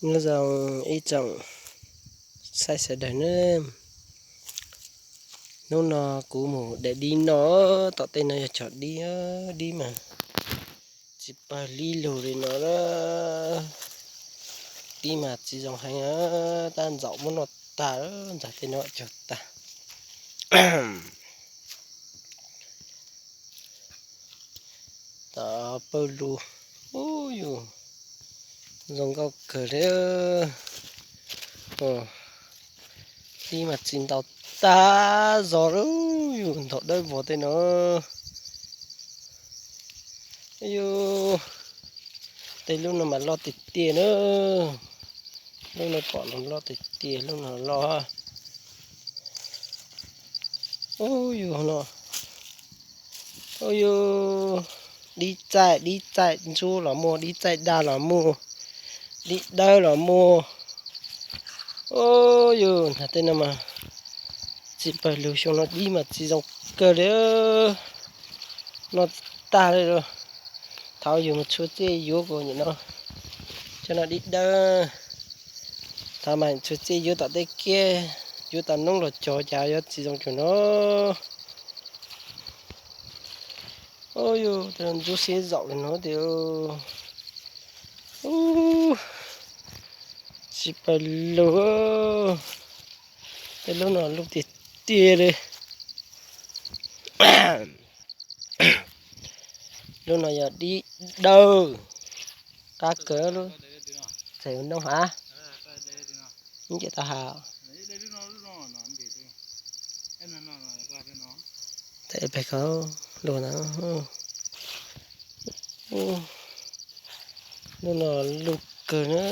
Nyob zoo ib tsoom saib sawv daws na, hnub no kuv mus de dib noj, tom tej no yog cov dib, dib mas tsis pawg li lug li no, dib mas txiv zoo heev, tab ntxaum muab noj tag, ntxaum tej no cog tag. Tom pawg lug, u, yus zoo nkauj kawg li. Dib mas txiv ntau tag zog li, yus nthaum dawb vog tej no. Yus, tej lub no mas loj tiag tiag na. Lub no pom no loj tiag tiag, lub no loj. U, yus no, u, yus, dib txaij, dib txaij ntsuab los muaj, dib txaij daj los muaj, dib dawb los muaj. U, yus, ntag tej no mas txiv pawg lug, xyoo no dib mas txiv zoo kawg li, noj tsis tag li. Thaum yus mus txhua txij yuav kuv nim no, cov no dib dawb. Thaum mas txhua txij yuav tom tej kiab, yuav tom noob los cog cas yuav txiv zoo cuag no. U, yus, tej no ntsuab siab zaum li no tiag. U, tsis pawg lug. Tej lub no loj tiag tiag li. Lub no yog dib dawb, qab kawg lub. Txawm noob hav, nce tau hav. Peb kho lub no, lub no loj kawg na.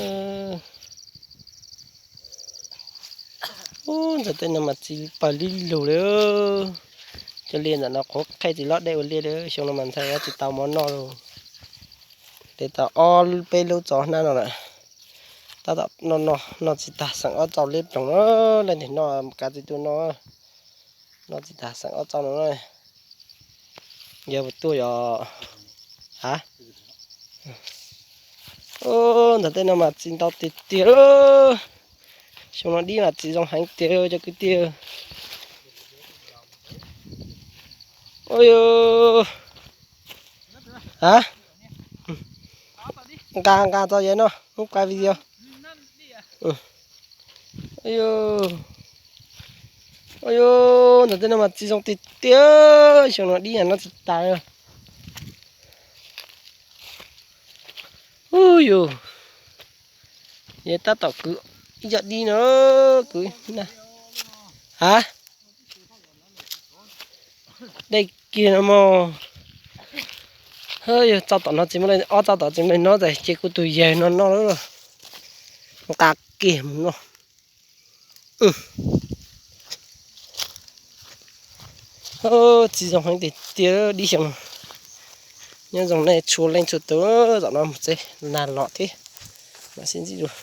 U, ntxhais tej no mas txiv pawg li lug li. Cov liaj ntawm no qhuav qhib txiv loj dej ua liaj li, xyoo no mas ntxhais tsis tau mov noj li. Tes tau ob peb lub txo hnab no lawm. Tab tom noj noj tsis tag, xeem ob txoj liab ploog na, leej twg noj kav txiv tub noj, noj tsis tag xeem ob txoj no na. Yog puas tuaj yog, a, ntawm tej no mas txiv ntau tiag tiag. Xyoo no dib mas txiv zoo heev tiag cov kwv tij. Ua, a, nqa nqa txog yog no muab qa video. Ua, ntawm tej no mas txiv zoo tiag tiag, xyoo no dib no tsis tas. U, yus, yog tab tom kwv ib co dib no, kwv na. A, dej kiag no mog. Yog txoj tom no tsis muaj, ob txoj tom tsis muaj no ces kuv tus yawg no noj lawm. Nqa kiag mus noj. Txiv zoo heev tiag tiag dib xyoo no. Nyob zoo nej txhua leej txhua tus, zaum no mus tsev nag los thiab, mam sib ntsib dua.